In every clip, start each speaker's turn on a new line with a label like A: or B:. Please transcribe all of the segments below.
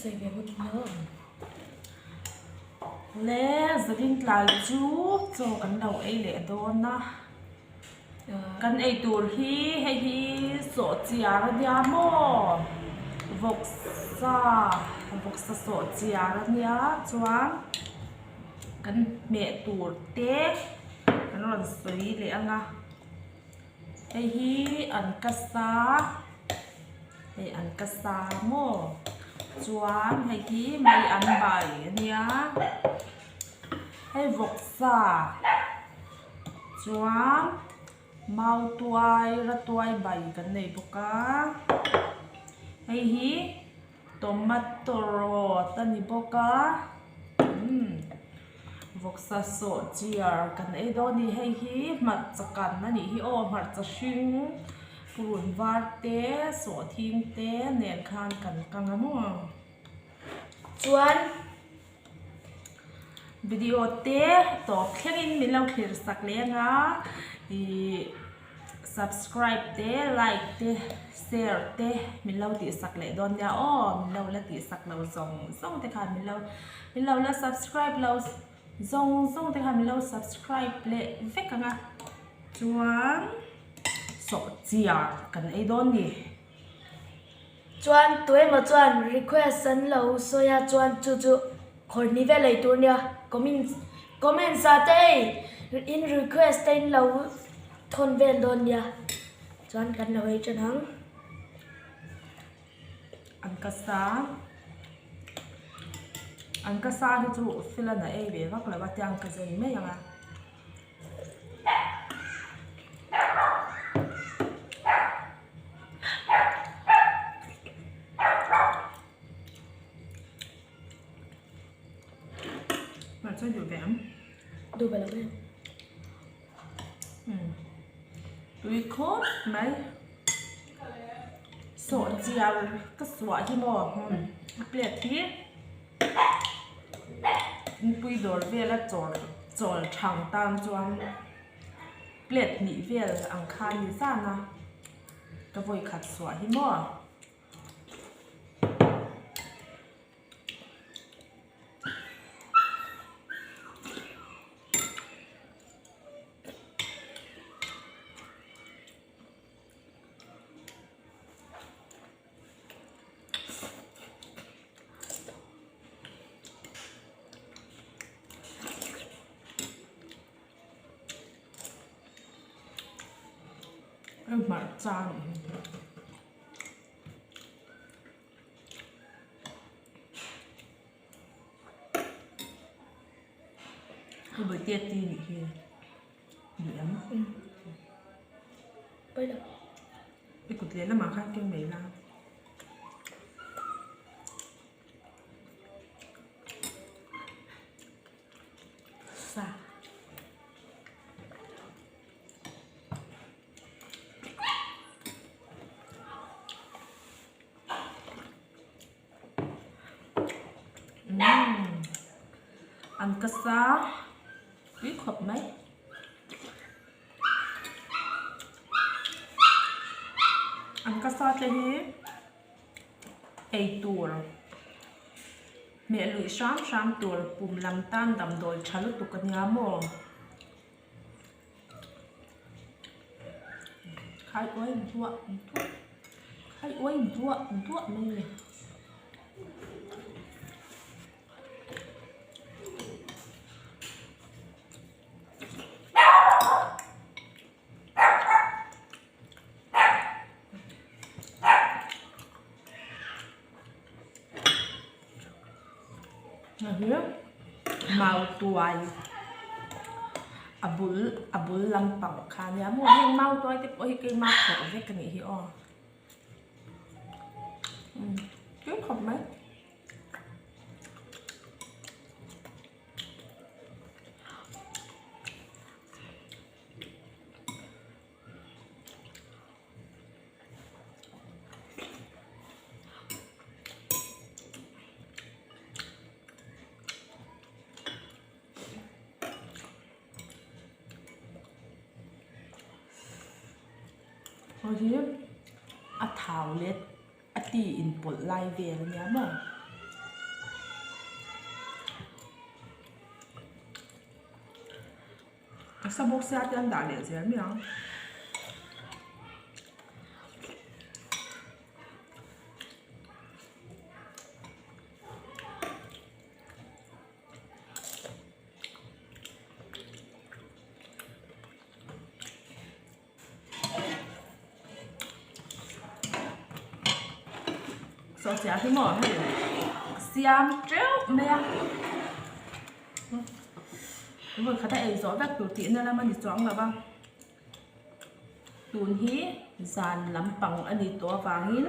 A: sawi ve hun lo.
B: Le zanin tlai chu chaw kan lo ei leh dawn a. Kan ei tur hi hei hi sawhchiar a nia maw vawksa vawksa sawhchiar a nia chuan kan hmeh tur te kan rawn sawi leh ang a hei hi an ka sa hei an ka sa maw chuan hei hi mai an bai a nia hei vawksa. Chuan mautuai ratuai bai kan nei bawk a hei hi tomato rawt a ni bawk a umm vawksa sawh chiar kan ei dawn a ni hei hi hmarcha kan a nih hi aw hmarcha hring purun var te sawhthing te nen khan kan kang a maw
A: chuan.
B: Video te tawp thlengin min lo thlir sak leh anga ih subscribe te like te share te min lo tih sak leh dawn nia aw min lo la tih sak lo zawng zawng te khan min lo min lo la subscribe lo zawng zawng te khan min lo subscribe leh vek anga chuan sawhchiar kan ei dawn ni.
A: Chuan tuemaw chuan request an lo sawi a chuan chu chu khawrhni vel ei tur nia comment comments ah te hei in request te in lo thawn vel dawn nia chuan kan lo ei tan ang.
B: An ka sa an ka sa hi chu filan a ei ve vak lo a tiang ka zei mai ang a. Hmarcha duh ve ang.
A: Duh ve lo em.
B: Tui khawp mai. Sawh chiar ka suah hi maw a plate hi. Nupui dawr vela chawl chawl thang tan chuan plate hnih vel ang kha a ni zan a ka vawi khat suah hi maw. Hmarcha a nih hi. Hei bawihte a ti a nih hi. Duh em? I kut leh lamah khan keng mai la.
A: Sa.
B: Umm an ka sa tui khawp mai. An ka sa te hi ei tur hmeh luih hram hram tur pum lam tan damdawi tha lutuk a nia maw. Khai uai duah duah khai uai duah duah mai a ni. Mautuai a bul a bul lampang kha ania maw heng mautuai te pawh hi keima khawrh vek a nih hi aw tui khawp mai. Hei hi a thau leh a ti inpawlh lai vel a nia maw. Sa bawk sia te an dah leh zel mai ang. Sawhchiah hi maw hei siam teuh mai a vawi khat a ei zawh vek tur tihna lam a ni chuang lo va tun hi zan lampang a ni tawh avangin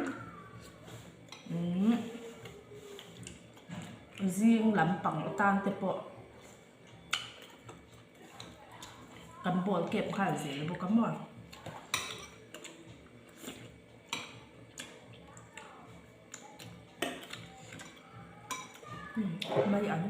B: umm zing lampang atan te pawh. Kan ball kep nghal zel bawk a maw. Mai ang.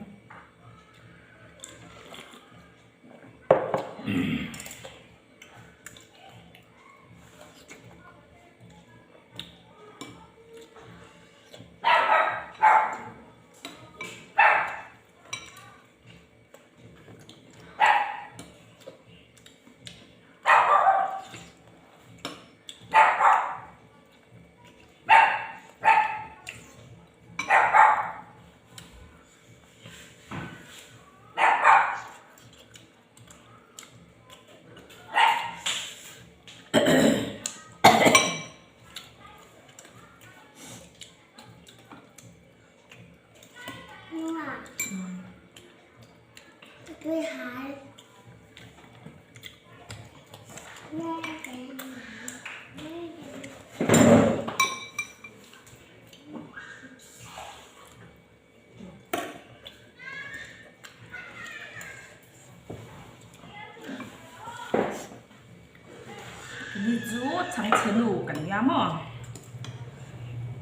B: Ni chu chhangchhe nu kan nia maw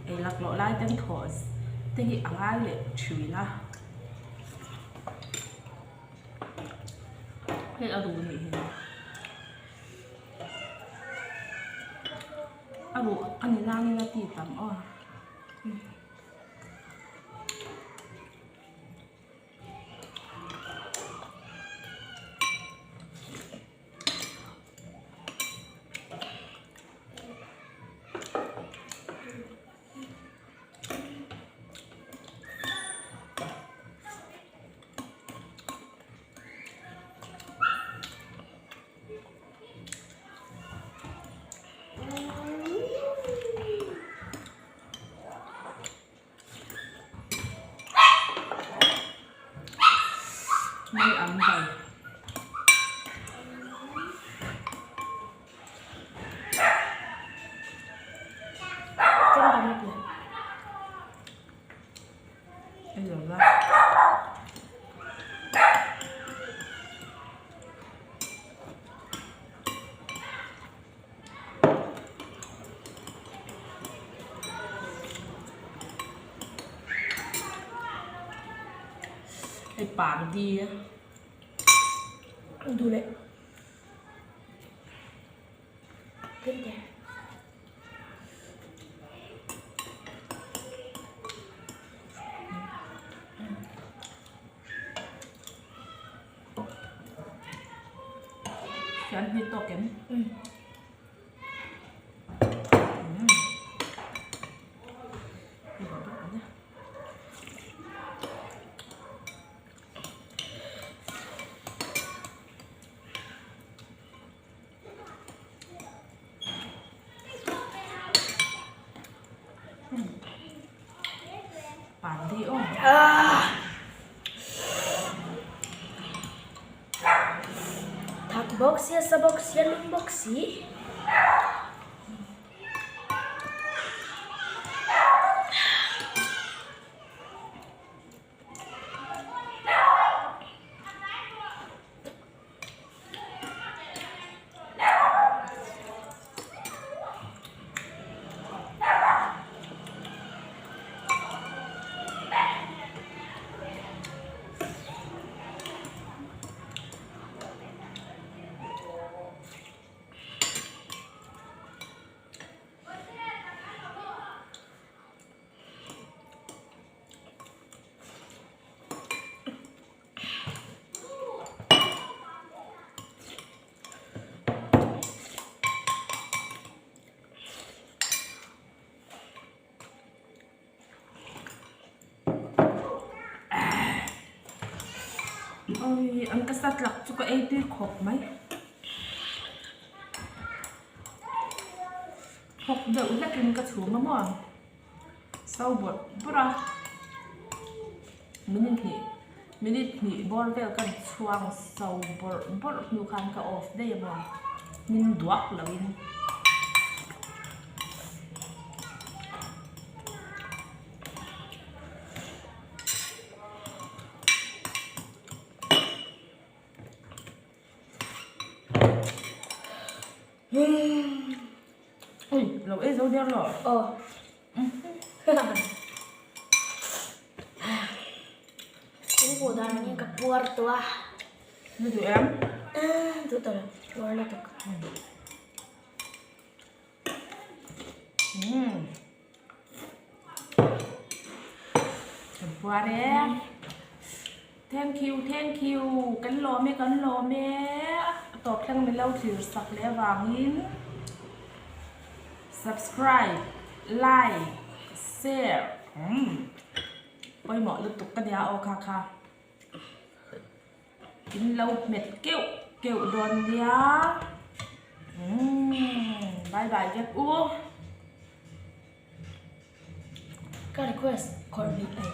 B: ei laklawh lai ten thaw te hi a ngai leh thin a hei a ruh nih hi a ruh a ni nangin a ti tam aw. Mai ang bai. Ei lo la. Hei pardi a.
A: Duh leh.
B: Hian hni tawk em? Pardi aw.
A: Thak bawk sia sa bawk sia lum bawk si.
B: Vawksa tlak chu ka ei tui khawp mai. Thawk deuh hlekin ka chhum a maw so bawrh bawrh a minute hnih minute hnih bawr vel ka chhuang so bawrh bawrh hnu khan ka off daih a maw hmin duak lo in. Ui, lo ei zo der lo.
A: Aw. In hmuh dan angin ka puar tawh a.
B: Ni duh em?
A: Duh tawh lo, puar lutuk.
B: Umm. Kan puar e. Thank you, thank you. Kan lawm e, kan lawm e. A tawp thleng min lo thlir sak leh avangin subscribe, like, share. Umm. Pawimawh lutuk ka nia aw kha kha. In lo hmet keuh keuh dawn nia. Umm bye bye vek u.
A: Ka request khawrh bik ei.